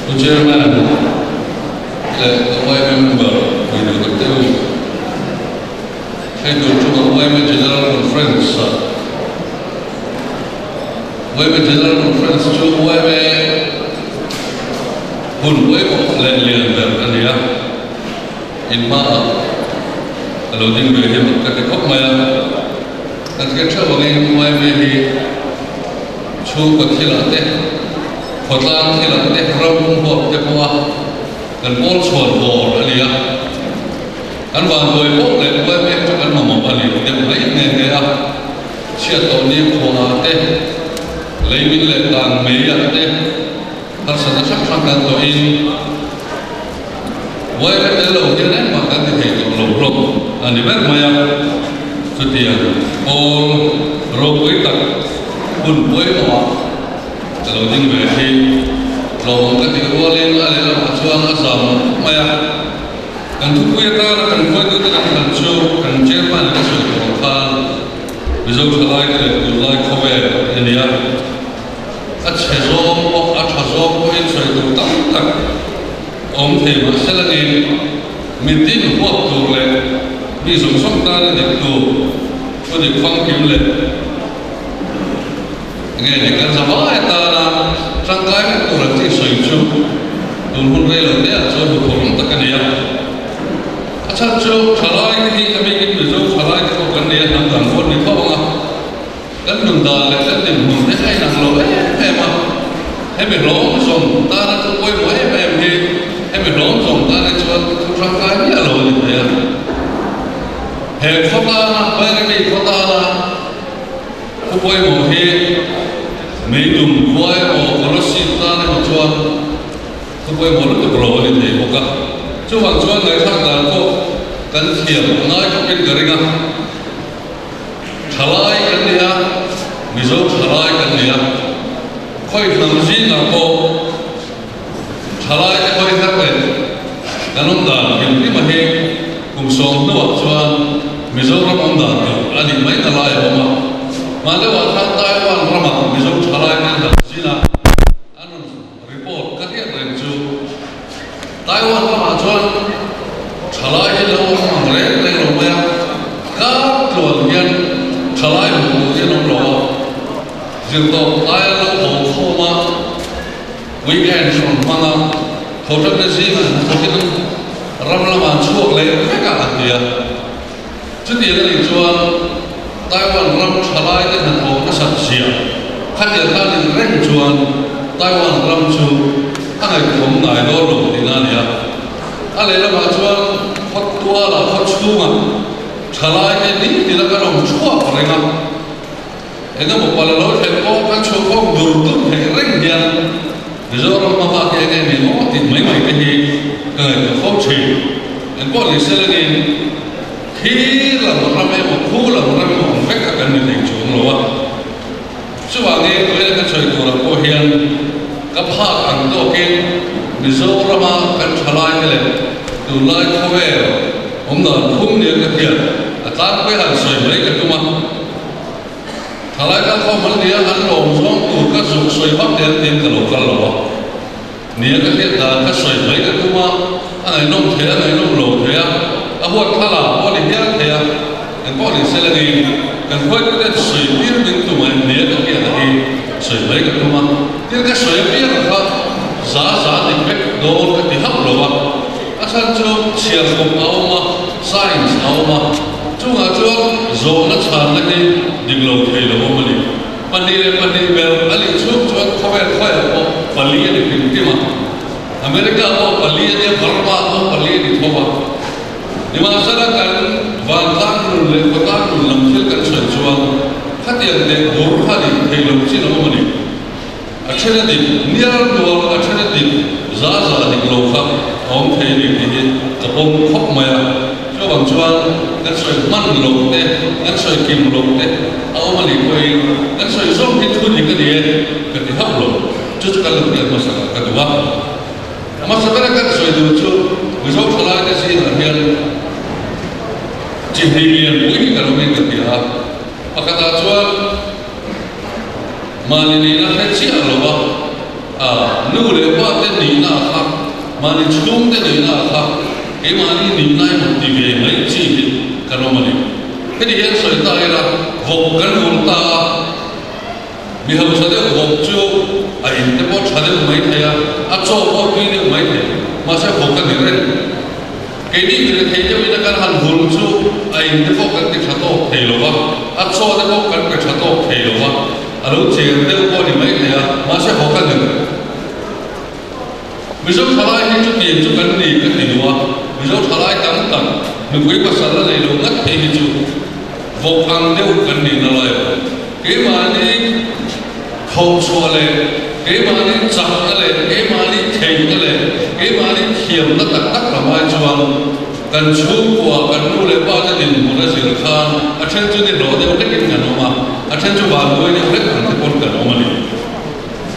Pu Chairman leh ka yma member pui duh tak te u, hei tur chu ka yma General Conference ah yma General Conference chu yma hun pawimawh leh lian ber a ni a, in hmaah ka lo ding ve hi mak ka ti khawp mai a, kan hriat theuh angin yma hi Chhungkaw thilah te, khawtlang thilah te, ram huap te pawha kan pawl chhuan bawr a ni a. Kan vanduai pawh leh uaime chu kan mamawh a ni deuh mai nghe nghe a. Chhiat tawh ni khuaah te, leimin leh kang meiah te harsatna hrang hrang kan tawhin uaime tel lo hian engmah kan ti thei tawh lo hlawm a ni ber mai a. Chutiang pawl ropui tak hun pawimawhah ka lo ding ve hi tlawm ka tih rualin a lehlamah chuan a zam mai a. Kan thupui atana kan hruaitute kan thlan chu kan chairman ka sawi tawh ang khan Mizo thalaite leh tunlai khawvel a ni a. A chhe zawng pawh a tha zawng pawhin sawi tur tam tak awm thei mah se langin mitin huap tur leh mi zawng zawng tana dik tur thu dik famkim leh Nge ni kan zavai atana tangkai vek tur an tih sawi chu tun hun rei lo te ah chuan huphurh awm tak a ni a. A chhan chu thalai te hi a bikin Mizo thalai te pawh kan nei a, hnam dang pawh an ni tho ang a. Kan nun dan leh kan dinhmun te a inang lo em em a. Hemi hlawm zawm tana thu pawimawh em em hi hemi hlawm zawm tan hi chuan thu tangkai miah lo a ni thei a. He khaw tana, Bairegi khaw tana, Thu pawimawh hi Meidum khua emaw Kolosip tan emaw chuan thu pawimawh lutuk lo a ni thei bawk a. Chuvang chuan ngaihthlak dan pawh kan thiam a ngai khawpin ka ring a. Thalai kan ni a, Mizo thalai kan ni a. Khawi hnam zingah pawh thalai te hawi her leh kan awm dan hlim hlim a hi kum sawm hnuah chuan Mizoram awm dan tur a nih mai ta lai a awm a. Hman deuhah khan Taiwan ramah Mizo thalai te an han zin a, an rawn report ka hriat reng chu Taiwan ramah chuan thalai hi lo awm ang reng reng lo mai a, kar tluan hian thalai hmuh tur hi an awm lo a, zirtawp lai an lo haw khawm a. Weekend hrawn hmanga Hotel-te zingah hnathawkin ram lamah an chhuak leh vek a an ti a. Chutiang a nih chuan Taiwan ram thalaite hnathawh nasat zia khatiang khan in reng chuan Taiwan ram chu a ngaihtuahawm ngai dawn lo tihna a ni a. A lehlamah chuan khaw tualah khaw chhungah thalaite nitin a kan awm chhuak reng a. Engemaw pal lo thlen pawh kan chhuah khawm dur dur theih reng hian Mizoram hma bak hi enge ni maw tih mai mai te hi ka ngaihtuah fo thin. Engpawh ni se langin khi lam ram emaw khu lam ram emaw ang vek a kan ni thei chuang lo a. Chuvangin vawiin kan sawi turah pawh hian ka phak ang tawkin Mizorama kan thalai te leh tunlai khawvel awmdan phum nia ka hian a tlangpui han sawi mai ka tum a. Thalai kal khawm an nia, an lawm zawng tur ka zuk sawi vak tel tiin ka lo kal lo a. Nia ka hriat dan ka sawi mai ka tum a, a ngaihnawm thei a, ngaihnawm lo thei a, a huat thla pawh a ni hial thei a, engpawh ni se la ni, kan hruaitute sawi tir min tum a, nia ka hriat a hi sawi mai ka tum a, thil ka sawi apiang kha za za dik vek dawn ka ti hauh lo a, a chhan chu chhiar kawp a awm a, science a awm a. Chungah chuan zawhna chhanna hi dik lo thei lo awm a ni. 2 le 2 ber a nih chhung chuan khawvel khawiah pawh pali a ni hlim hlim a. America pawh pali a nia, Burma pawh pali a ni tho a. Nimahsela kan vantlang nun leh khawtlang nun lam thil kan sawi chuan khatiang teh bur kha nih thei lo chin a awm a ni. A then a dik nial nual, a then a dik za za dik lo kha a awm thei a ni tih hi ka pawm khawp mai a. Chuvang chuan kan sawi hman loh te, kan sawi kim loh te a awm a nih pawhin kan sawi zawng hi thu dik a ni e ka ti hauh lo. Chu chu kan lo hriat hmasa ka duh a. Hmasa bera kan sawi duh chu Mizo thalaite zingah hian chi hnih lian pui hi ka lo in ka hria a. Pakhatah chuan, Mahni nihna hre chiah lo a, a nu nu leh pa te nihna a kha, mahni chhungte nihna a kha, keimahni nihna emaw ti ve mai chi hi kan awm a ni. Heti hian sawi ta ila, vawk kan vur ta a, mi hausa deuh vawk chu a in te pawh tha deuh mai thei a, a chaw pawh tui deuh mai thei, mahse vawk a ni reng. Keini mi rethei deuhin a kan han vur chu a in te pawh kan ti tha tawk thei lo va, a chaw te pawh kan pe tha tawk thei lo va, a lo cher deuh pawh a ni mai thei a, mahse vawk a ni reng. Mizo thalai hi chutiang chu kan ni ka ti duh a, Mizo thalai tam tak nupui pasal la nei lo ngat phei hi chu vawk ang deuh kan nih na lai a, keimahni thawhchhuah leh keimahni chakna leh keimahni theihna leh keimahni thiamna tak tak lam ai chuan kan chhungkua kan nu leh pa te dinhmun a zir khan a then chu ni hlawh deuh hlekin kan awm a, a then chu vanduai deuh hlek ang te pawn kan awm a ni.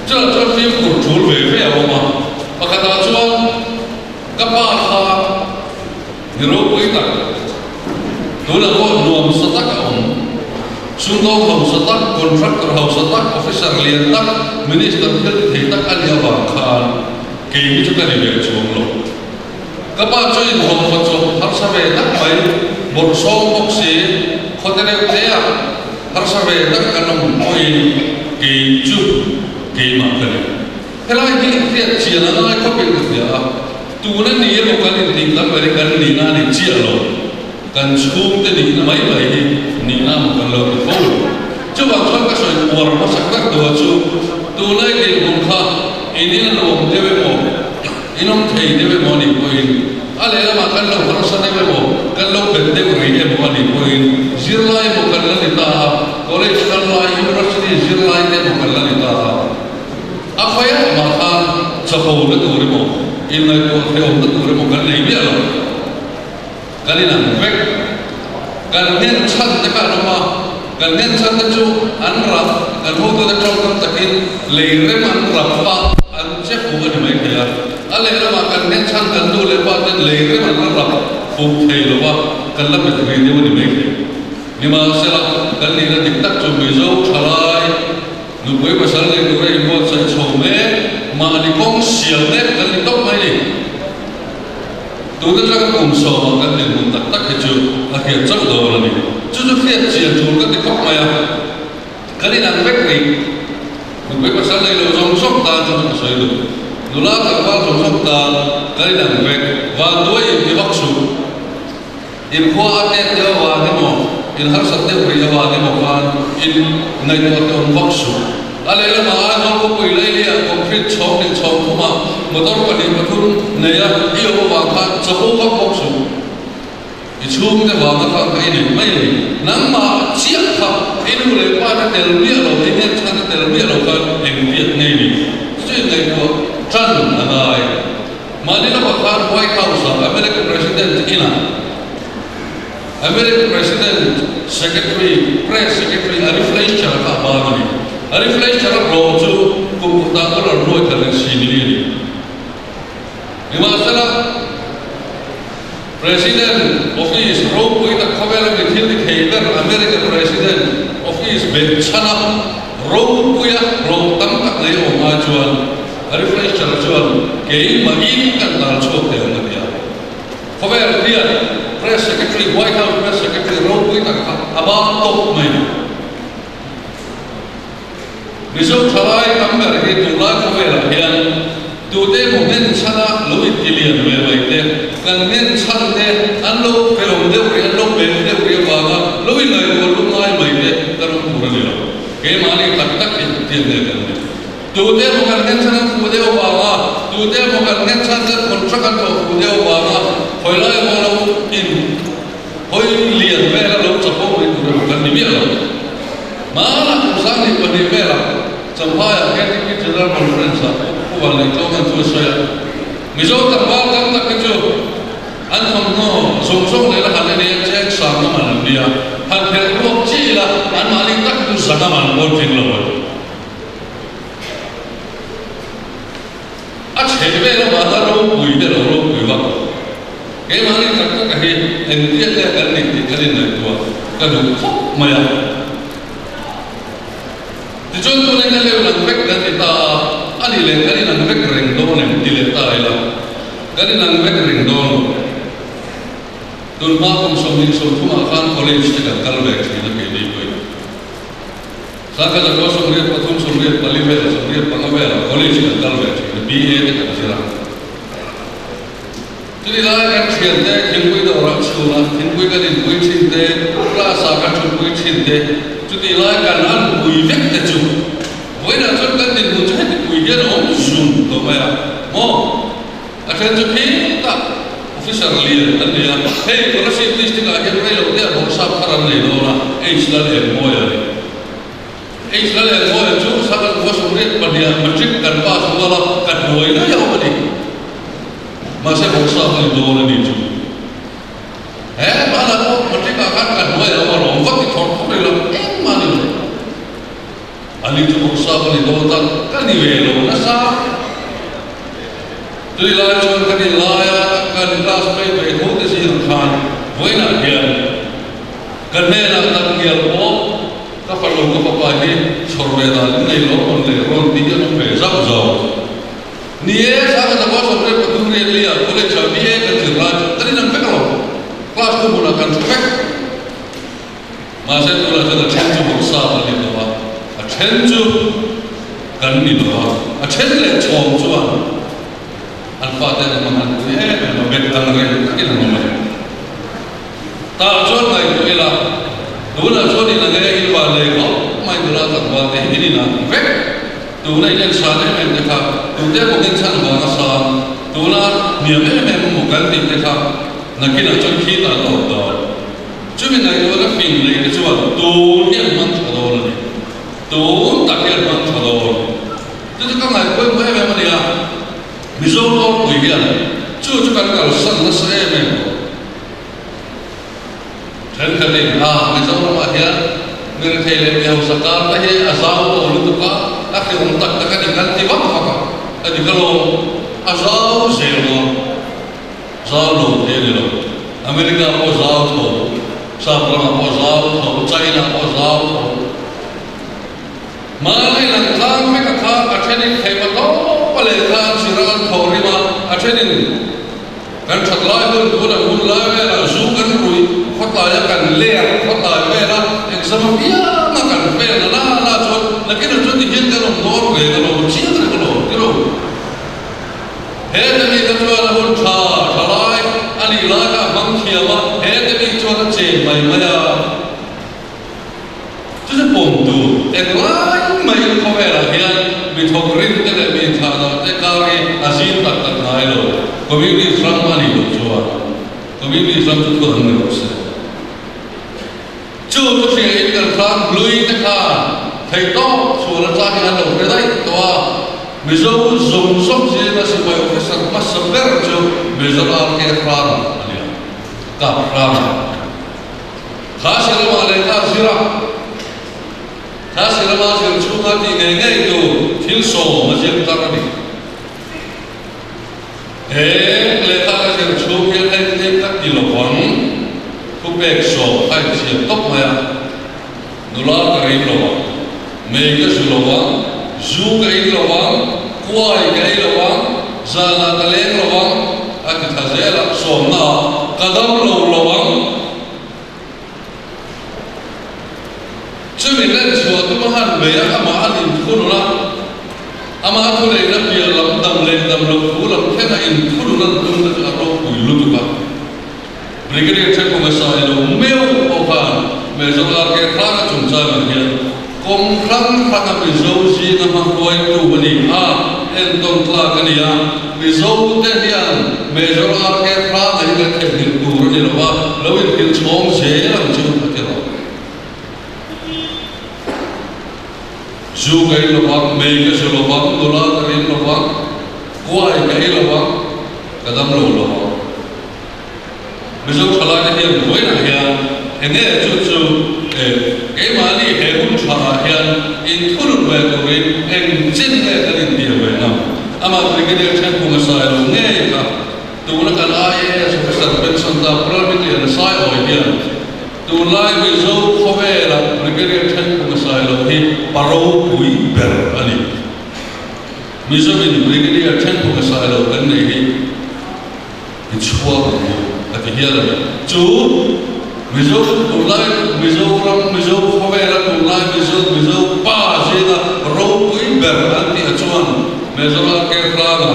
Chutah chuan fimkhur tul ve ve a awm a, pakhatah chuan ka pa kha ni ropui tak, tunah pawh nuamsa tak a awm, sumdawng hausa tak, contractor hausa tak, officer lian tak, minister thil ti thei tak a nih avang khan kei hi chu ka ni ve chuang lo. Ka pa chu inhawmhawt chawp harsa ve tak mai, bawrhsawm bawk si, khawte reuh te ah harsa ve tak kan awm pawhin kei chu keimah ka ni. Helai hi hriat chian a ngai khawpin ka hria a, tuna ni emaw kan intih tam ber hi kan nihna a ni chiah lo, kan chhungte nihna mai mai hi nihna emaw kan lo ti fo lo. Chuvang chuan ka sawi uar hmasak ber tua chu tunlai dinhmun kha in in a nuam deuh emaw, In awm thei deuh emaw a nih pawhin, a lehlamah kan lo harsa deuh emaw, kan lo bet deuh rih emaw a nih pawhin, zirlai emaw kan la ni ta a, college kal lai, university zirlai te emaw kan la ni ta a, a khawiah mah khan chapo na tur emaw, inngaihtuah hrehawmna tur emaw kan nei miah lo. Kan inang vek. Kan hnen chhan te kha an awm a, kan hnen chhan te chu an rap, kan hotute tawngkam takin lei rem an rap a, an che fuh a ni mai thei a. A lehlamah kan hnen chhan kan nu leh pa ten lei rem an la rap fuh thei lo va, kan la bet rih deuh a ni mai thei. Nimahsela, kan nihna dik tak chu Mizo thalai, nupui pasal nei tura inbuatsaih chho mek, mahni kawng sial mek kan ni tawp mai ni. Tuna tlang kum sawmah kan dinhmun tak tak hi chu a hriat chauh dawn a ni. Chu chu hriat chian tur ka ti khawp mai a, kan inang vek rih. Nupui pasal nei lo zawng zawng tan chu chu ka sawi duh. Nula tlangval zawng zawng tan kan inang vek. Vanduai inti vak suh. Inkhua a tet deuh avang emaw, in harsat deuh rih avang emaw khan in ngaihtuah te awm vak suh. A lehlamah Aizawl khawpui Lailia concrete chhawng leh chhawng thumah motor 2 3 nei a i awm avang khan chapo vak bawk suh. I chhungte vanga kha ka i nei mai a ni. Nangmah chiah kha i nu leh pa te tel miah lo, i hmeltha te tel miah lo khan engtiat ngei ni? Chu in ngaihtuah tan a ngai. Mahni lamah khan White House-ah American President inah American President Secretary, Press Secretary Ari Fleischer kha a bang a ni. Ari Fleischer-a hlawh chu kum khatah dollar nuai khat leh si mili a ni. Nimahsela, President Office ropui tak khawvela mi thil ti thei ber American President Office behchhana ropuia hlawh tam tak nei awm ai chuan A refresher chuan keimahin kan dal chhuak thei ang a ti a. Khawvel hian Press Secretary, White House Press Secretary ropui tak kha a bang tawp mai a. Mizo thalai tam ber hi tunlai khawvelah hian tute emaw nghen chhana lo inti lian ve mai te, kan nghen chhan te an lo hrehawm deuh rih, an lo bel deuh rih avanga lo inngaihtuah lungngai mai te kan awm tur a ni lo. Keimahni tak tak hi tiang nge kan ni. Tute emaw kan nghen chhan an fuh deuh avanga, tute emaw kan nghen chhan ten contract an thawh fuh deuh avanga hawi lai emaw lo in hawi lian vela lo chapo mai tur emaw kan ni miah lo. Hmanah kum 22 velah Champhaiah KTP General Conference-ah Pu Vanleitlawng hian thu a sawi a, Mizo tlangval tam tak hi chu an thawmhnaw zawng zawng leh la han en eng cheng sang a man an nia, han phelh ruak chi ila anmahni tak chu zan a man pawn tling lo a ti. A chheh vel avanga ropui te lo ropui vak lo. Keimahni tak taka hi engtiang nge kan nih tih kan inngaihtuah ka duh khawp mai a. Tichuan tuna kan leu lang vek kan ti ta a, a nih leh kan inang vek reng. dawn em ti leh ta ila, kan inang vek reng dawn lo. Tun hma kum 20 30 ah khan college te kan kal ve thin a keini pawhin. Sangha zakua 83 84 vel 85 velah college kan kal ve thin a, BA te kan zir a. Chutih lai kan thiante thingpui dawrah chhunah thingpui kan inpui thin te, class ah kan thutpui thin te, chutih lai kan an pui vek te chu vawiinah chuan kan dinhmun chu heti pui hian a awm zum tawh mai a maw? A then chu khitah officer lian an ni a, hei Kolasib district ah hian reilo te a bawrhsap thar an nei dawn a, H Lalengmawia a ni. H Lalengmawia chu Sangha khua 82 ah matric kan pass rual a, ka hnuai daih a awm a ni. Mahse bawrhsap a ni dawn a ni chu. He hmanah pawh matric ah khan ka hnuai a awm a, rawng vak i thawr thawr ila engmah a ni lo. A ni chu bawrhsap a ni dawn tak ka ni ve lo nasa. Tui lai chuan ka ni laia kan class phei ve tho te zir khan vawiinah hian ka hnenah tak ngial pawh ka fanu ka fapa hi chhawr ve dan in nei lo rawn leh rawn ti hi an awm ve zauh zauh. Ni e, Sangha Zakua 83 riat lia college ah BA kan zir lai chu kan inang vek lo. Class thu hmunah kan thu vek. Mahse tunah chuan a then chu bawrhsap a ni lo a, a then chu kan ni lo a, a then leh chhawm chuan an fate an hmang an pui em em a, bet ang reng takin an awm a ni. Tah chuan ngaihtuah ila, tunah chuan in ange in van lei khawp mai nula tlangval te hi in inang vek. Tuna in en san em em te kha tute bawkin chhan vang a san, tuna hniam em em maw kan tih te kha nakinah chuan khitah tawp dawn. Chumi ngaihtuahna fing nei te chuan tun hi an hmang tha dawn a ni. Tun tak hi an hmang tha dawn. Chu chu ka ngaihpawimawh em em a ni a, Mizo rawlpui hian chu chu kan kalsan nasa em em tawh. Thenkhatin a Mizoramah hian mirethei leh mi hausa kar te hi a zau tawh lutuk a, a hreawm tak tak a ni kan ti vak vak a, a dik alawm, a zau zel dawn. Zau lo thei a ni lo. America pawh zau tho, Sap ramah pawh zau tho, China pawh zau tho. Mahni lang tlang vek a kha a thenin theihma tawp a lehkha an zir a an thawh rim a, a thenin kan that lai hun tun ang hun lai velah zu kan ruih khawtlai a kan lek khawtlai vel a exam apiang a kan fail na la la chuan nakinah chuan tihian kan awm dawn reng alawm chiang reng alawm tiro. He te mi kha chuan a hun tha tha lai a nih lai kha a hmang thiam a, he te mi chuan a chen mai mai a. Chu chu pawm tur englai maiin khawvelah hian mi thawk rin te leh mi inthahna te kar hi a zim tak tak ngai lo. Communist ram a nih loh chuan Communist ram chu thu dang ni rawh se. Chu chu hria in kan hram hlui te khan theihtawp chhuan atang hian an lo hre daih tawh a, Mizo zawng zawng zinga sipai officer hmasa ber chu Major RK Hrang a ni a, Kap Hrang a ni. Kha Siramah lehkha zir a, kha Sirama zir chhunga tih ngei ngei tur thil sawm a ziak tar a ni. He lehkha ka zir chhung hian hei hei ka ti lo vang, thupek sawm kha inchhiar tawp mai a, nula ka rim lo vang, mei ka zu lo vang, zu ka in lo vang, kuai ka ei lo vang, zanah ka leng lo vang, a ti thla zel a, sawmnaah ka dam lo lo vang. Chumi len chhuah tum a han bei a, amah an inthunun a, amah a thuneihna piah lam dam leh dam loh thu lam thleng a inthunun an tum te chu a ropui lutuk a. Brigadier Thenkhawm a sai lo meuh pawh khan Major RK Hranga chungchangah hian kawng hrang hranga Mizo zinga hmahruaitu a ni a, entawn tlak a ni a. Mizo te hian Major RK Hranga hi kan theihnghilh tur a ni lo a, lo inhrilh chhawng zel ang chu a ti rawh. Zu ka in lo vang, mei ka zu lo vang, nula ka rin lo vang, kuai ka ei lo vang, ka dam lo lo vang. Mizo thalaite hian vawiinah hian enge chu chu keimahni he hun thaah hian inthunun ve turin eng chin nge kan intiam ve ngam? Amah Brigadier Thenphunga sai lo ngei kha tuna kan IAS officer pension ta Puralmingliana sai awi hian Tunlai Mizo khawvela Brigadier Thenphunga Sailo hi pa ropui ber a ni. Mizoin Brigadier Thenphunga Sailo kan nei hi i chhuak ang u a ti hial a ni. Chu Mizo tunlai Mizoram Mizo khawvela tunlai Mizo Mizo pa zinga ropui ber an tih a chuan Mizoram Kerhlanga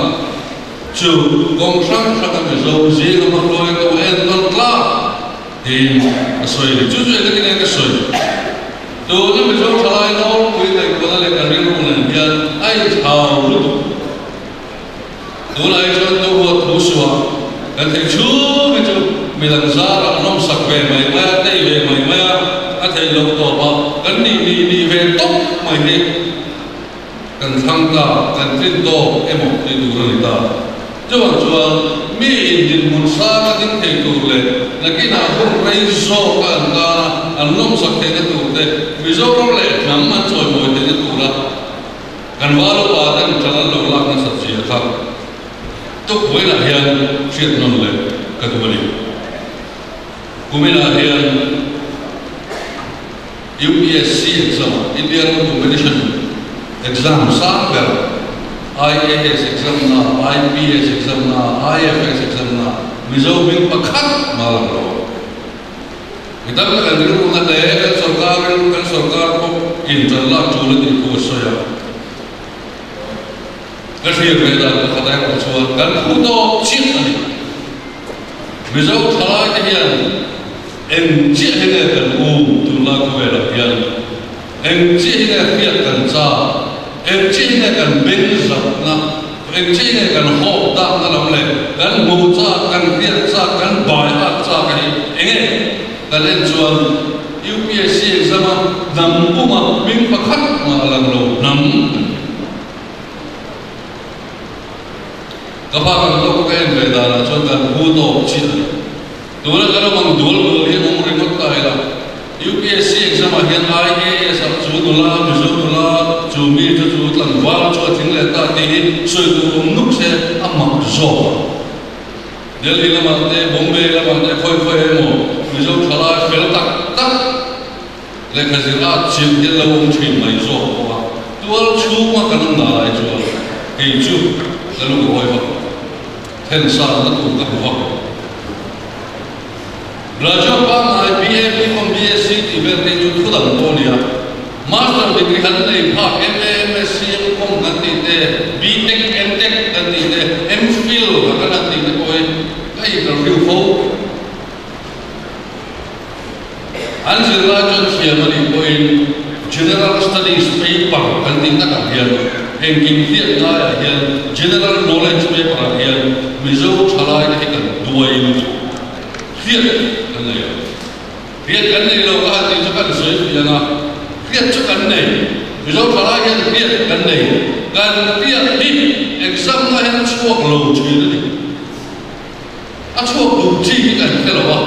chu kawng hrang hranga Mizo zinga hmahruai tu ennawn tlak tiin a sawi a ni. Chu chu engtin nge ka sawi? Tuna Mizo thalai nawlpui ngaihtuahna leh kan rilru nen hian a inthlau lutuk. Tunah hi chuan tu huat thu suah kan theih chhung hi chu midang zarah an awmsak ve mai mai a, tei ve mai mai a, a theih loh tawp a, kan nih nih nih ve tawp mai hi kan thlang ta, kan tlin tawk emaw tih tur a ni ta. Chuvang chuan mi in dinhmun sang a ding thei tur leh nakinah hun rei zawk a an tan a, an lawmsak theihna tur te, Mizoram leh hnam an chawimawi theihna tura kan val upa ten ṭan an lo lak nasat zia kha tukvawilah hian hriat nawn leh ka duh a ni. Kuminah hian UPSC exam ah India ram competition exam sang ber IAS exam na, IPS exam na, IFS exam na Mizo hming pakhat mah lang lo. Mi tam tak an rilru na hle, kan sorkar rilru kan sorkar pawh in tan lak tul a tih thu a sawi a. Ka hriat ve dan pakhat erawh chuan kan phu tawk chiah a ni. Mizo thalai te hian eng chiah hi nge kan u tunlai khawvelah hian eng chiah hi nge hriat kan chak, eng chiah hi nge kan beng zatna, eng chiah hi nge kan hawp dakna lam leh kan hmuh chak, kan hriat chak, kan bai at chak a hi eng nge kan en chuan UPSC exam a hnam puma hming pakhat mah a lang lo hnam kan ni. Ka pa kan tawk ka en ve danah chuan kan hu tawk chiah a ni. Tuna kan awm ang dual dual hian awm ringawt ta ila. UPSC exam ah hian IAS ah chu nula, Mizo nula, chu mi chu chu tlangval chu a tling leh ta tih hi sawi tur awm nuk se a mak zawk ang. Delhi lamah te, Bombay lamah te khawi khawi emaw Mizo thalai fel tak tak Lehkha zir a chilh hian lo awm thin mai zawk bawk a, tual chhunga kan awm dan ai chuan kei chu ka lu ka hawi vak lo, then san na tur ka hmu vak lo. Graduate pangngai BA, BCom, BSc tih vel phei chu thu dang pawh a nia, Master degree han nei phak MA, MSc, MCom kan tih te, BTech, MTech kan tih te, MPhil a kan han tih te pawh hi ka interview fo. An zirlai chuan thiam a nih pawhin General Studies paper kan tih takah hian engkim hriat ngaiah hian General Knowledge paper ah hian Mizo thalai te hi kan duai lutuk hriat kan nei lo. Hriat kan nei lo ka han tih chu kan sawi fiang a, hriat chu kan nei. Mizo thalai hian hriat kan nei. Kan hriat hi exam na hian a chhuak lo thin a ni. A chhuak duh chi hi kan hre lo a,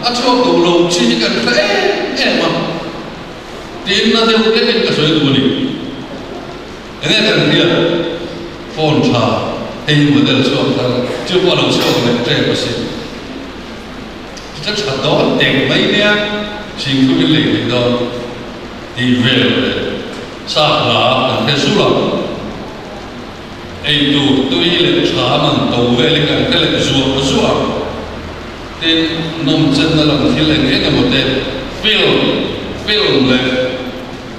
a chhuak duh lo chi hi kan hre em em a, tiin na deuh hlekin ka sawi duh a ni. Enge kan hriat? Phone tha, hei hi model chhuak thar, chu pawh a lo chhuak leh tep asin. Chu tha dawn teng mai nia, thingthlum in lei thei dawn tih vel leh sa hla kan hre zul a. Ei tur tui leh tha man to vel i kan hre leh zuah zuah ang. Tin, nawmchenna lam thil eng eng emaw te film, film leh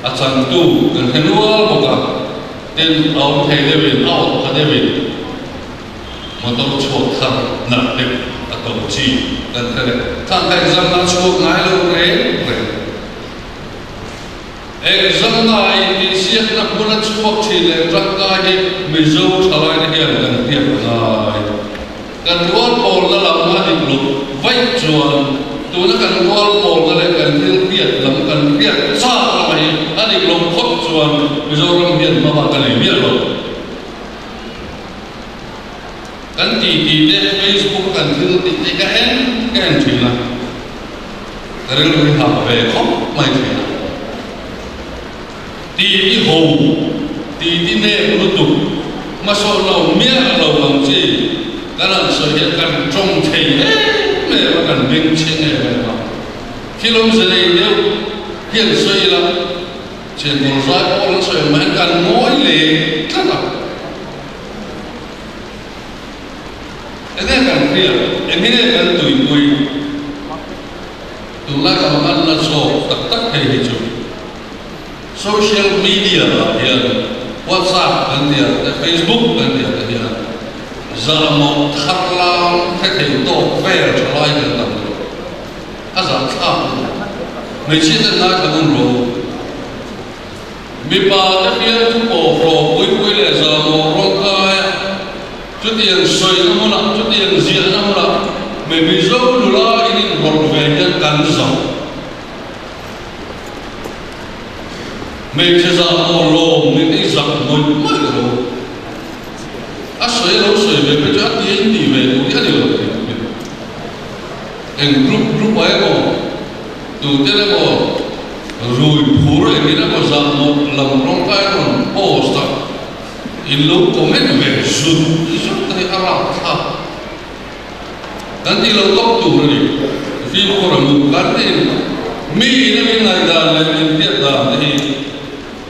a changtu kan hre nual bawk a. Tin, a awm thei deuhin, a awt pha deuhin motor chhuak thar nalh deuh a to chi kan hre leh. Khang kha exam na chhuak ngai lo reng reng. Exam-na intihsiakna hmun a chhuak thin leh tangkai hi Mizo thalaite hian kan hriat ngai. Kan rual pawlna lam a dik loh vaih chuan tuna kan rual pawlna leh kan thil hriat lam kan hriat chak lamah hi a dik loh phawt chuan Mizoram hian hmabah ka nei miah lo. Kan titi te Facebook a kan thil tih te ka en ka en thin a, ka rilru hi hah ve khawp mai thin a. Titi ho, titi nep lutuk, hmasawn lo miah lo ang chi kan han sawi hian kan tawng thei em em a, kan bengchheng em em a. Thil awmze nei deuh hian sawi ila, Chhiankawl zai pawh an sawi ang mai hian kan ngawi leh tlat a. Enge kan hriat? Enge nge kan tuipui? Tunlai ka hman la chawk tak tak hei hi chu social media ah hian WhatsApp kan tih ah te Facebook kan tih ah te hian zahmawh thar lam hre thei tawk vel tha lai kan tam lo. A zahthlak lutuk. Hmeichhia ten ngaithla ngun rawh u. Mipa te hian thu pawhhlawh puipui leh zahmawh rawngkai a, chutiang sawina hmunah, chutiang ziahna hmunah mi Mizo nula in inrawlh ve hian kan zah. Hmeichhe zahmawh lawm nih te hi zak mawih mawih lo. A sawi a lo sawi ve phei chu a tia in tih ve tur hi a ni lo thei bawk. Eng group group ah emaw tuten emaw rui phur engin emaw zahmawh lam rawngkai rawn post a in lo comment ve zut zut te hi a rapthlak kan tih lo tawp tur a ni. Fimkhur ang u kan tiin mi in a min ngaihdan leh min hriat dan te hi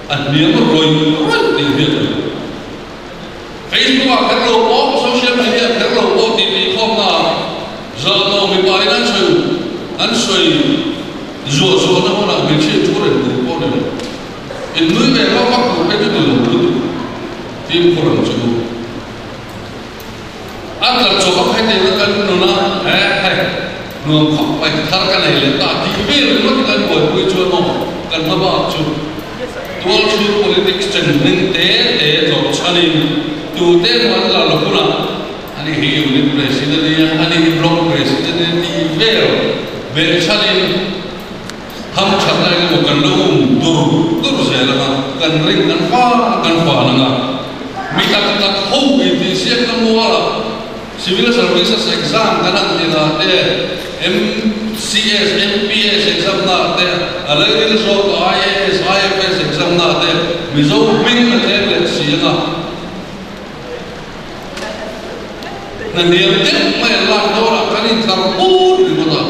a hniam rawih rawih tih hriat tur. Facebook ah kher lo pawh, social media kher lo pawh tih tih khawmna ah zahno mipa in an sawi an sawi zuah zuahna hmunah hmeichhia thu reng tur pawh ni lo. In nui ve vak vak tur phei chu ni lo lutuk fimkhur ang chu. A tla chawp a phei theihna kan nun a, he he nuam khawp mai thar ka nei leh ta tih vel ringawt kan buaipui chuan maw kan hma bak chu tual chhung politics chen hming te te tlawh chhanin tute emaw an la la hunah ani hi unit president a nia ani hi block president a nia tih vel beh chhanin ham thatna engemaw kan lo um dur dur zel anga kan ring kan fan kan fan anga mi tak tak ho intihsiakna mualah Civil Services exam kan han tih ah te, MCS, MPS exam na ah te, a lairil zawk a IAS, IFS exam na ah te Mizo hming a tlem leh si anga hna hniam deuh mai an lak dawnah kan intlar pur ringawt a.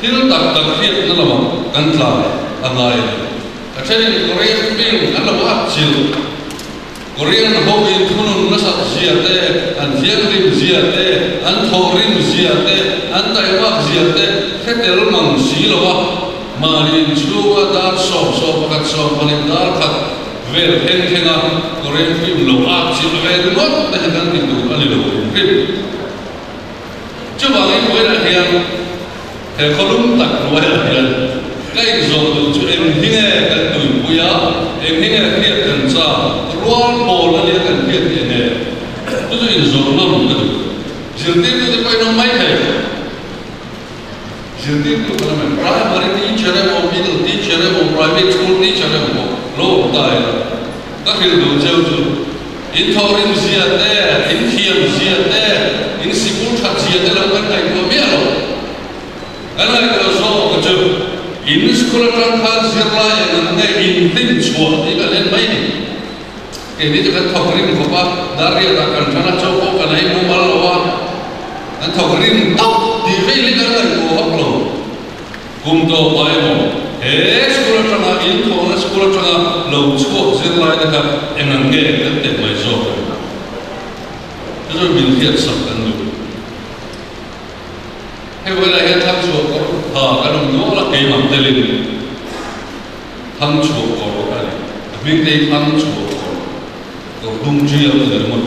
Thil tak tak hriatna lamah kan tlan a ngai a ni. A thenin Korean film an lo atchilh. Korean ho in thunun nasat zia te, an thianghlim zia te, an thawhrim zia te, an taimak zia te hre tel mang si lo a, mahni inchhunga dar 11 20 dar khat vel thleng thlenga Korean film lo at chilh ve ringawt te hi kan ti tur a ni lo hrim hrim. Chuvangin vawiinah hian he khawlum tak hnuaiah hian ka inzawh duh chu eng hi nge kan tuipui a, eng hi nge hriat kan chak, rual pawl a nia kan hriat tih nge? Chu chu inzawh nawm ka duh. Zirtirtute pawhin awm mai thei. Zirtirtu kan awm em? Primary teacher emaw, middle teacher emaw, private school teacher emaw pawh lo awm ta ila. Ka hrilh duh cheu chu in thawhrim zia te, in thiam zia te, in sikul that zia te lo kan ngaihtuah miah lo. Kan ngaihtuah zawk chu in school atang khan zirlai eng ang nge in hlim chhuah tih kan en mai ni. Keini chu kan thawk rim khawp a, Darriatah kan than a, chaw pawh kan ei mumal lo a, kan thawk rim tawp tih veil hi kan ngaihtuah vak lo. Kum tawp ah emaw he school atanga in thawhna school atanga lo chhuak zirlai te kha eng ang nge kan teh mai zawk ang? Chu chu min hriat sak kan duh. Hei vawilah hian thlang chhuah kawr ha kan awm nual a, keimah telin thlang chhuah kawr a ni. A hming te hi thlang chhuah kawr, kawr dum ṭial a ni ringawt.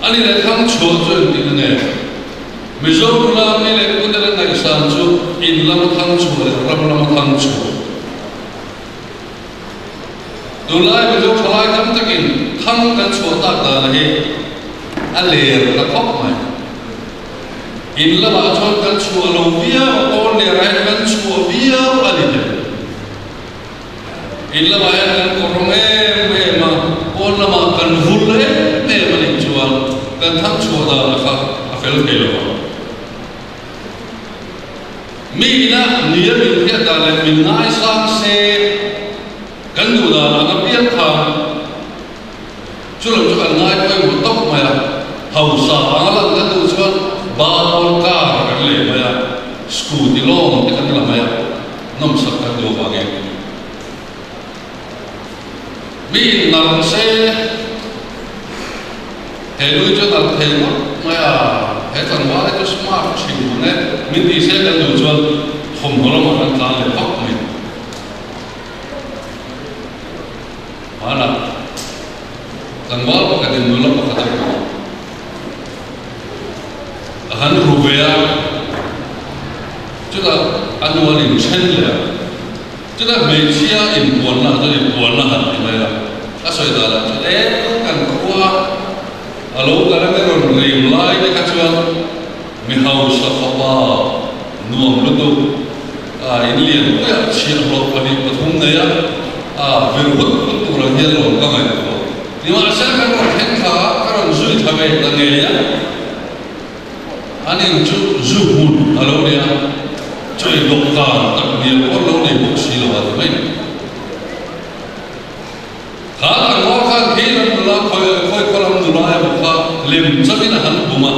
A ni leh thlang chhuah chu engtin a nge? Mizo nula mi leh pute la ngaihsan chu in lama thang chhuah leh ram lama thang chhuah. Tunlai Mizo thalai tam takin thang kan chhuah tak dan hi a ler ta khawp mai. In lamah chuan kan chhuah lo viau a, pawn lerah hian kan chhuah viau a ni thei. In lamah hian kan kawrhawm em em a, pawn lamah kan vul em em a nih chuan kan thang chhuah dan kha a fel thei lo ang. Mi ina nia min hriat dan leh min ngaisang se kan duh dan ang apiang khan chu lo chu kan ngai pawimawh tawp mai a, hausa anga lan kan duh chuan Babel car kan lei mai a, scooty lawng te kan la mai a. Nawmsak kan duh avangin mi in nalh se. He nui chu nalh thei ngawt mai a, he tlangval hi chu smart thin mang e, min tih se kan duh chuan thawmhnaw lamah kan tlan leh vak mai. Hmanah tlangval pakhatin nula pakhat a hmu a, a han ru ve a, chutah a nu an inthen leh a. Chutah hmeichhia inpuanna chuan inpuanna han ti mai a, a sawi danah chuan e kan khua a lo kal anga rawn rim lai te kha chuan mi hausa fapa nuam lutuk a in lian puiah chhiahhlawh 2 3 nei a, a vir hut hut tur ang hian lawm ka ngaihtuah. Nimahsela kan rawn thleng thla a, ka rawn zui thla ve ta ngei a. An in chu zu hmun a lo ni a, chawi dawhkan tak hnial pawh an lo nei bawk si lo a ti mai. Kha tlangval khan khi lam nula khawi khawi khaw lam nula emaw kha lem changin a han bum a,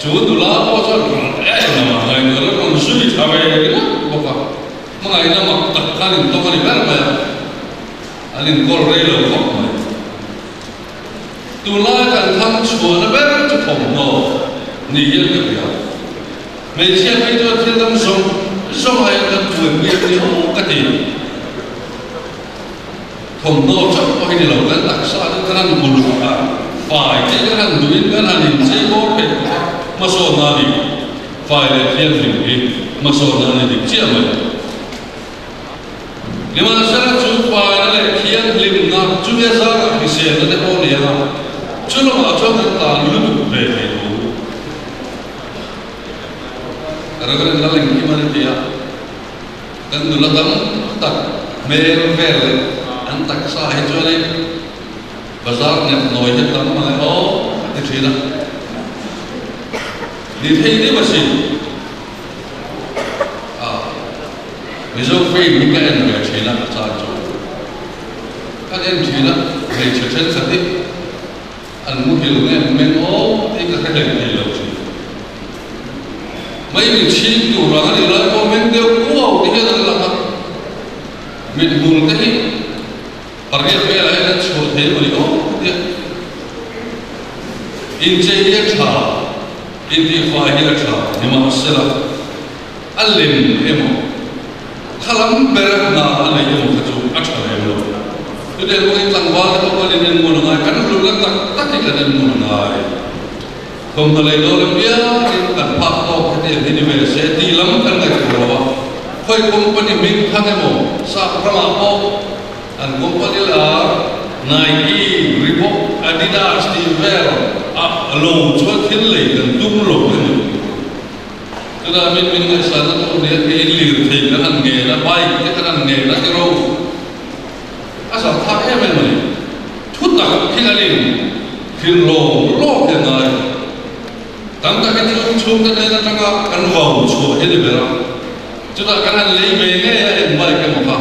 chu nula pawh chuan rawn em em a, ngaihtuah rawn zui tha ve ringawt bawk a, hmangaihna mak tak khan intawng a ni ber mai a, an inkawl rei lo khawp mai. Tunlai kan thang chhuahna ber chu thawmhnaw ni hian ka hria. Hmeichhia phei chuan thil dang zawng zawng aiin kan buaipui a ni aw ka ti. Thawmhnaw chauh pawh hi ni lo, kan taksa chu kan han uluk a, fai te kan han duhin kan han inchei bawr theih bawk a, hmasawnna a ni. Fai leh thianghlim hi hmasawnna a ni dik chiah mai. Nimahsela chu faina leh thianghlimna chumi a zarah hriselna te pawh ni ang a, chu lamah chuan kan tlan lutuk ve thei lo. Reverend Lalengkima ni ti a, kan nula tam tak hmel vel leh an taksa hi chuanin bazar nghet nawi hi a tam mang e aw a ti thin a, ni thei deuh asin. A Mizo film hi ka en ve thin a a chan chu ka en thin a hmeichhe thenkhat hi an muhil nge an meng aw tih ka hre hlek thei lo thin. Mai min chhing tur ang a nih lai pawh meng deuh kuau te hian an lang a, mithmul te hi pariat velah hian an chhuah thei emaw ni aw tia inchei hi a tha. Intihfai hi a tha nimahsela a lem emaw kha lam bera hna a nei emaw kha chu a tha lem lo. Chutiang pawhin tlangval te pawh kan in enmun a ngai, kan hlutna tak tak hi kan enmun a ngai. Thawmhnaw lei dawn apiangin kan phak tawk hetiang hi ni ve se tih lam kan ngaihtuah lo a, khawi company hming thang emaw sap ramah pawh An company lar Nike, Reebok, Adidas tih vel ah lo chuan thil lei kan tum lo a ni. Chutah min min ngaihsanna tur nia thei in lirthei kan han ngen a, bike te kan han ngen a tiraw a zam thlak em em a ni. Thu tak khi kan in hrilh lawm lawk hi a ngai. Tam tak hi chu chhungte hnen atanga kan vau chhuah hi a ni ber a. Chutah kan han lei ve ngei a eng bike emaw kha.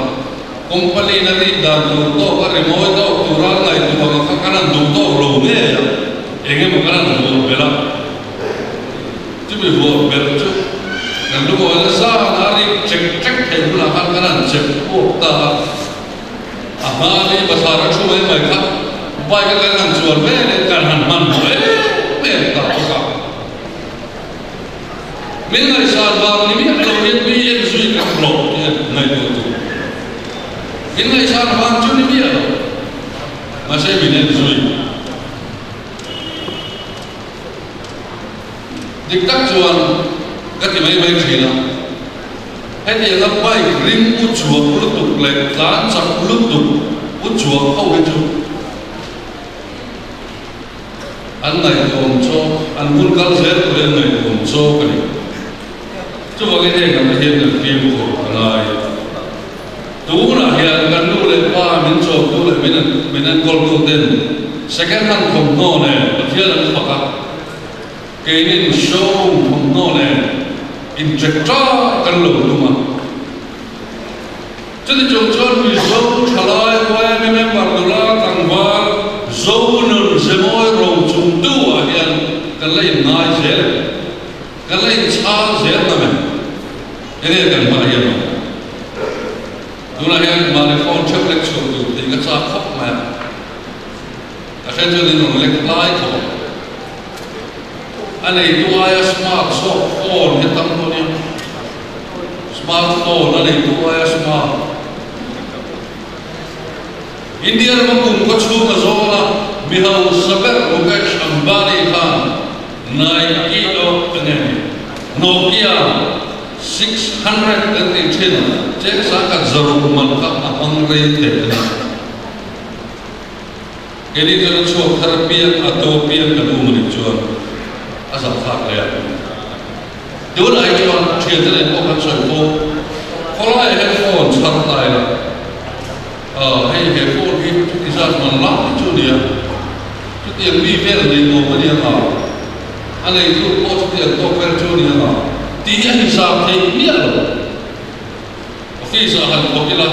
Company na rik dan tur tawk a rimawi tawk tura ngaihtuah ang kha kan han duh tawk lo ngei a, eng emaw kan han vuah belh a. Chumi vuah belh chu kan lungawi nasa a rik chek chek theih hunah khan kan han chep puak ta a. A hma mi bathlar a thu mai mai kha bike a kan han chuan ve leh kan han hmanhmawh em em ta bawk a. Min ngaihsan vang ni miah lo hian mi en zui kan hlawh tih a ngaihtuah tur. Min ngaihsan vang chu ni miah lo, mahse min en zui. Dik tak chuan ka ti mai mai thin a, hetianga bike ring u chuak lutuk leh tlan chak lutuk u chuak ho hi chu, An ngaihtuahawm chawk, an hun kal zel tur hi an ngaihtuahawm chawk a ni. Chuvangin heng ang te hian kan fimkhur a ngai. Tunah hian kan nu leh pa min chawmtu leh min min enkawltu ten second hand thawmhnaw nen Pathian an fak a, keinin showroom thawmhnaw nen incheck ṭak kan lo tum a. Chuti chung chuan Mizo thalai YMA member nula tlangval Zo nun zemawi ro chung tu ah hian kan la in ngai zel em? Kan la in chhang zel ngam em? Enge kan hmah hian awm? Tunah hian mahni phone theuh lek chhuak tur tih ka chak khawp mai a, ka hre chuan in rawn lek lai khawp ang. A neitu aia smart zawk phone hi tam dawn nia. Smart phone a neitu aia smart. India rama kum khaw chhunga zawna mi hausa ber Mukesh Ambani khan Nike oh enge ni Nokia 600 kan tih thin cheng sangkhat zaruk man kha a hmang rei thei a ni. Keini chuan a chhuak thar apiang a to apiang kan um anih chuan a zahthlak hle a. Tunah hi chuan thiante nen pawh kan sawi fo, khawlaiah hian phone chhar ta ila, ah hei he phone hi chuti zat man lai chu a nia, chutiang mi vel nei nuam a nia nga, a neitu pawh chutiang tawk vel chu a nia nga tih hi a hisap theih miah lo. Office ah han thawk ila,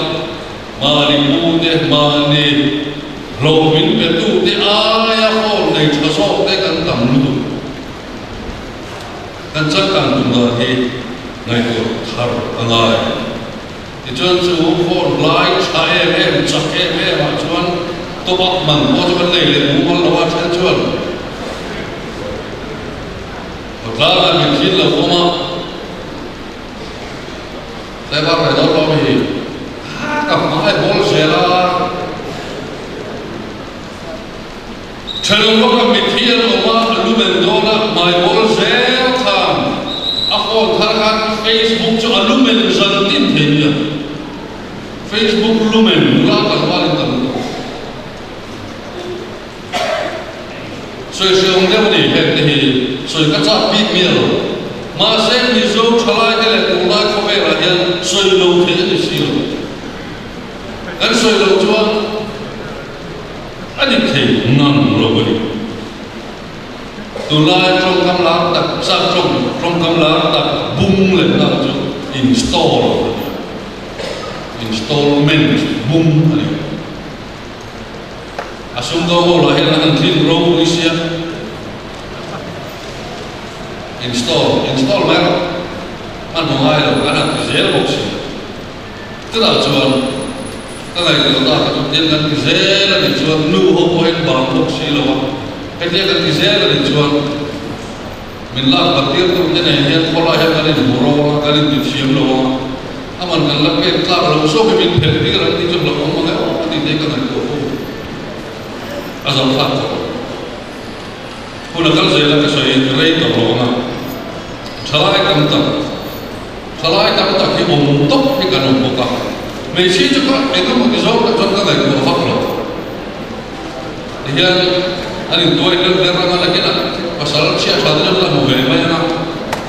mahni pu te, mahni hlawh min pe tu te aia phone nei tha zawk te kan tam lutuk. Kan changkang tum dan hi ngaihtuah thar a ngai. Tichuan chu phone lai tha em em, chak em em ah chuan top up man pawh chu kan nei leh mumal lo a, then chuan khawtlangah min thin lo awm a. Tlaivar ve dawn lo mi ka hmai bawl zel a. Thenawm lawka mitthi an awm a, a lumen dawn a, hmai bawl zel khan a phone thar khan Facebook chu a lumen zan tin thei nia. Facebook lumen nula tlangval in tam lutuk. Sawi hriam deuh a ni heng te hi sawi ka chak bik miah lo. Mahse Mizo thalai te leh tunlai khawvelah hian sawi lo theih a ni si lo. Kan sawi loh chuan a dik thei ngang lo a ni. Tunlai tawngkam lar tak sap tawng tawngkam lar tak bung leh nghal chu install a ni. Installment bung a ni. A sumdawng ho lah hian an han tling ropui sia. Install, install mai rawh. Hmanhmawh ngai lo, an han ti zel bawk si. Chutah chuan ka ngaihtuah ta ka chu tiang kan ti zel a nih chuan nu ho pawhin bang bawk si lo a, hetia kan ti zel a nih chuan min lak bat tir tur te nen hian khawlai hian kan inhmu ro ang a, kan inti thiam lo ang a. Aman kan la pek tlak lo zawk hi min phelh tir ang tih chu hlauhawm ang e aw tih te hi ka ngaihtuah fo. A zam thlak khawp ang. Hun a kal zel a ka sawi rei tawh lo ang a. Thalai tam tak, thalai tam tak hi awm tawp hi kan awm bawk a. Hmeichhia chu ka engemaw ti zawng tak chuan ka ngaihtuah vak lo. Tihian an intuai hleuh ber anga nakinah pasal chhiah tha te chu an la hmu ve mai ang a,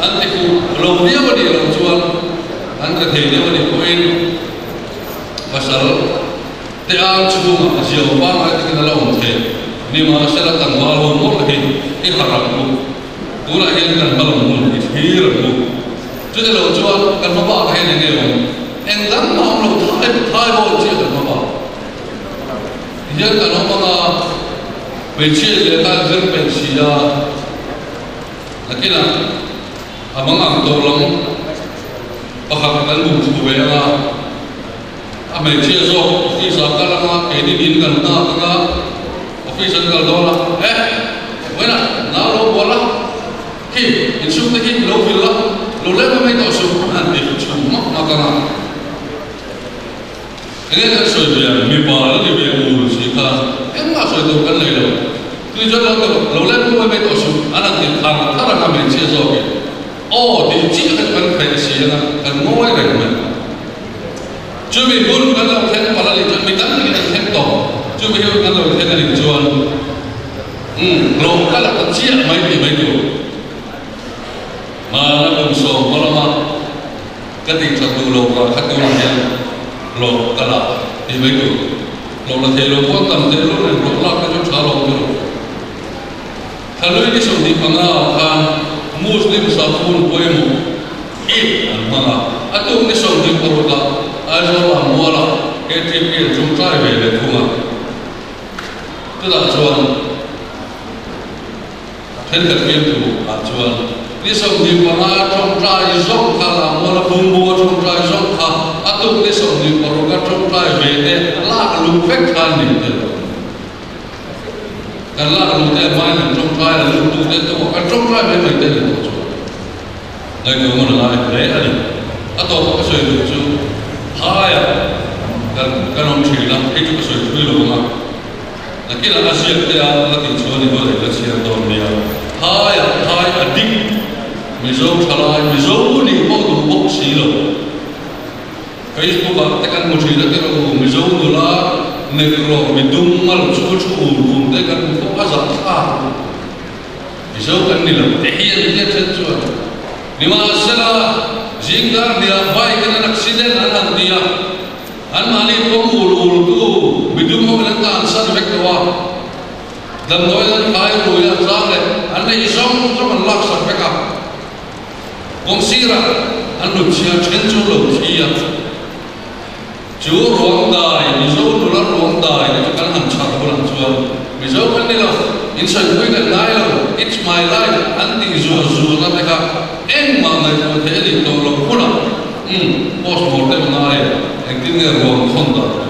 an ti fuh lo viau a nih loh chuan an tla thei deuh a nih pawhin pasal te ang chhungah ziau pangngai takin a la awm thei. Nimahsela tlangval ho mawlh hi i harh ang u, tunah hian kan hma lam hun i thlir ang u. Chutih loh chuan kan hma bakah hian eng nge awm? Eng dang mah awm lo thai thai bawl chiah kan hma bak. Tihian kan awm ang a, hmeichhia leh khan zir peih si a, nakinah a mang ang tawh lam pakhat kan bum thlu ve ang a, a hmeichhia zawk office ah kal ang a, keini in kan nghak ang a, office an kal dawn a, eh vawiinah nau lo bual a, khi insum te khi lo vil la, lo leng mai mai tawh suh an ti chhum mak mak ang a. Enge kan sawi ve ang, mipa la ni ve ul si kha engmah sawi tur kan nei lo. Tui chuan lo ti lo leng pawh mai mai tawh suh, an han ti thar thar ang a hmeichhia zawkin aw tih chiah kha chu kan khaih si ang a, kan ngawi reng mai. Chumi hun kan lo thleng palh a nih chuan mi tam takin an thleng tawh, chumi hun kan lo thleng a nih chuan umm hlawh ka la ta chiah mai tih mai tur. Hmana kum 10 lama Ka tih that duh lo vang kha tunah hian hlawh ka la tih mai tur. Hlawh la thei lo pawh tam teh lul reng hlawh lak te chu tha lo tur. Thlalui ni 25 ah khan Muslim saphun pawimawh Eid an hmang a, a tuk ni 26 ah Aizawl ah mualah KTP an tawngtai ve leh thung a. Chutah chuan. Thenkhat fiamthu ah chuan ni 25 tawngtai zawk kha Lammuala bungbu a tawngtai zawk kha a tuk ni 26 a tawngtai ve te lak luh vek kha an nih tel. Kan lak luh te hmain kan tawngtai la lut tu te tawh kan tawngtai mai mai te ni tawh chuan ngaihtuah ngun a ngai hle a ni. A tawpa ka sawi duh chu phaiah kan kan awm thin a, hei chu ka sawi thui lo ang a, nakinah a ziak te a la tih chuan i vaw leh la chhiar dawn nia. Phaiah phai a dik Mizo thalai Mizo nih pawh duh bawk si lo. Facebook ah te kan hmu thin a ti rawh u, Mizo nula Negro midum mal chu thu ur ur te kan hmu fo a zah thlak lutuk. Mizo kan ni lo te hi an tia then chuan nimahsela zingdar hniah bike in an accident an han ti a, anmahni pawm ur ur tu midum ho in an tansan vek lo a, damdawiin an thlai rui a tlang leh an neih zawng zawng an laksak vek a. Kawng sirah an lut chhia then chu lo thi a, chu ruang dai, Mizo nula ruang dai te chu kan han chhar hunah chuan Mizo kan ni lo, in sawipui kan ngai lo, it's my life an tih zuah zuahna te kha engmah ngaihtuah theih a nih tawh loh hunah umm post mortem a ngai a, engtin nge ruang thawn dan tur,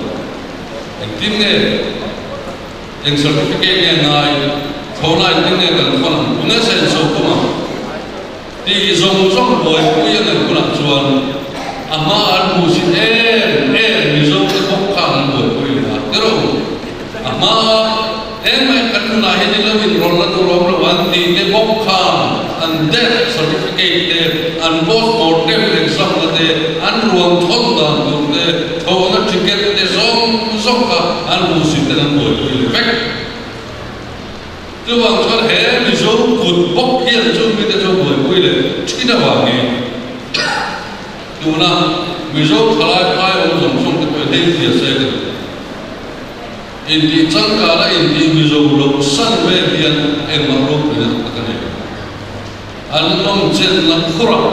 engtin nge eng certificate nge ngai, thlawhna engtin nge kan thawn ang, tunge senso tum ang. Tih zawng zawng buaipui a ngaih hunah chuan a hma an hmuh zin em em Mizo te bawk khan an buaipui leh a, ti rawh u. A hma engmah kan nunah hian in lo inrawlh na tur awm lo an tih te bawk khan an death certificate te, an post mortem exam na te, an ruang thawn dan tur te, thawhna ticket te zawng zawng kha an hmuh zin ten an buaipui leh vek. Chuvang chuan he Mizo kut bawk hian chu mite chu buaipui leh thin avangin tuna Mizo thalai phai awm zawng zawng te pawhin hei zia se ka duh. Intih changkana intih Mizo loh san vel hian engmah ropuina tak tak a nei lo. An nawmchenna phurah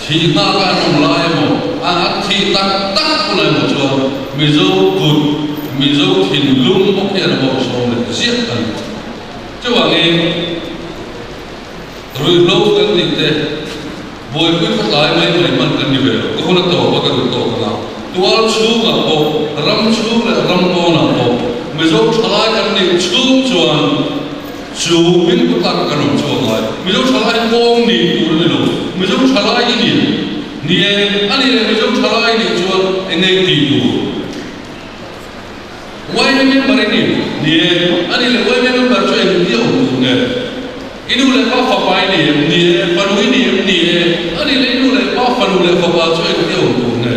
thih nghaka an awm lai emaw, an thih tak tak hunah emaw chuan Mizo kut, Mizo thinlung bawk hian a bawrhsawm leh ziah a ni. Chuvangin ruihhlo kan tih te buaipui khawtlai mai mai hman kan ni ve lo. Ka hun a tawp a, ka duh tawk ang a. Tual chhungah pawh, ram chhung leh ram pawnah pawh Mizo thalai kan nih chhung chuan, Chu hming pu tak kan awm chhuak ngai. Mizo thalai kawng nih tur a ni lo. Mizo thalai i ni. Ni e, a nih leh Mizo thalai nih chuan eng ngei tih tur? YMA member i ni. Ni e, a nih leh YMA member chu eng tia awm tur nge? I nu leh pa fapa i ni em? Ni e, fanu i ni em? Ni e, a nih leh i nu leh pa fanu leh fapa chu eng tia awm tur nge?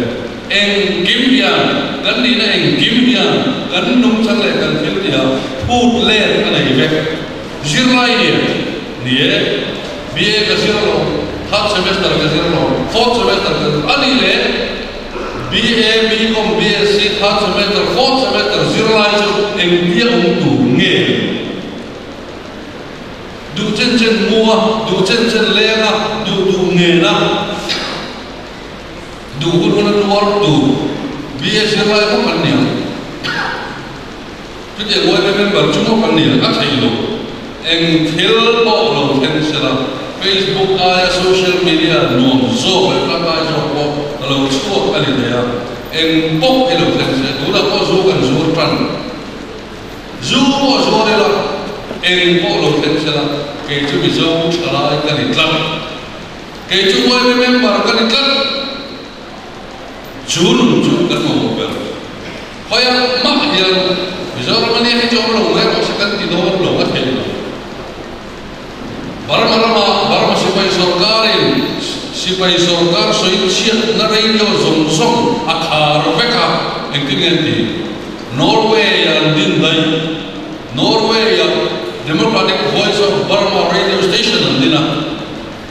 Engkim hian, kan nihna engkim hian kan nungchang leh kan thil tihah phut let a nei vek. Zirlai ni em? Ni e. BA ka zir lo, third semester ka zir lo, fourth semester ka zir a ni le. BA, BCom, BSc, third semester, fourth semester zirlai chu engtia awm tur nge? Duh chen chen mu a, duh chen chen leng a, duh duh ngen a. Duh hun hun a tuar tur BA zirlai bawk an ni ang. Chutiang YMA member chu bawk an ni ang, a theih loh. Eng thil pawh lo thleng sela, Facebook aia social media nuam zawk leh tangkai zawk pawh a lo chhuak a ni thei a, eng pawh hi lo thleng se, tunah pawh zu kan zur tan. Zu pawh zuar ila, eng pawh lo thleng sela, kei chu Mizo thalai ka ni tlat. Kei chu YMA member ka ni tlat. Chu nun chu kan mamawh ber. Khawiah mah hian Mizoram ania hi chu awm lo mai rawh se kan ti dawn lo a theih lo. Burma rama Burma sipai sawrkarin sipai sawrkar sawi chhiatna radio zawng zawng a khar vek a, engtin nge an ti? Norway-ah an din daih. Norway-ah Democratic Voice of Burma radio station an din a.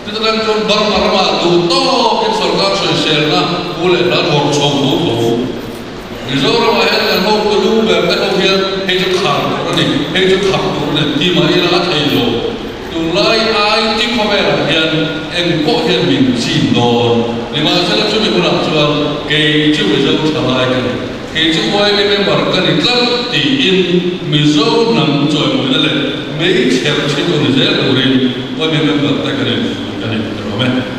Chuta tang chuan Burma ramah duh tawkin sorkar sawiselna pu leh hla dawr chho tho tho. Mizoramah hian kan hotu lu ber te ho hian hei chu khar tur a ni, hei chu khap tur a ni ti mah ila a thei lo. Tunlai IT khawvelah hian eng pawh hian min chim dawn. Nimahsela chumi hunah chuan kei chu Mizo thalai ka ni. Kei chu YMA member ka ni tlat tiin Mizo hnam chawimawina leh meichher chhitu ni zel turin YMA member te kan infuh ka ni ka rawm e.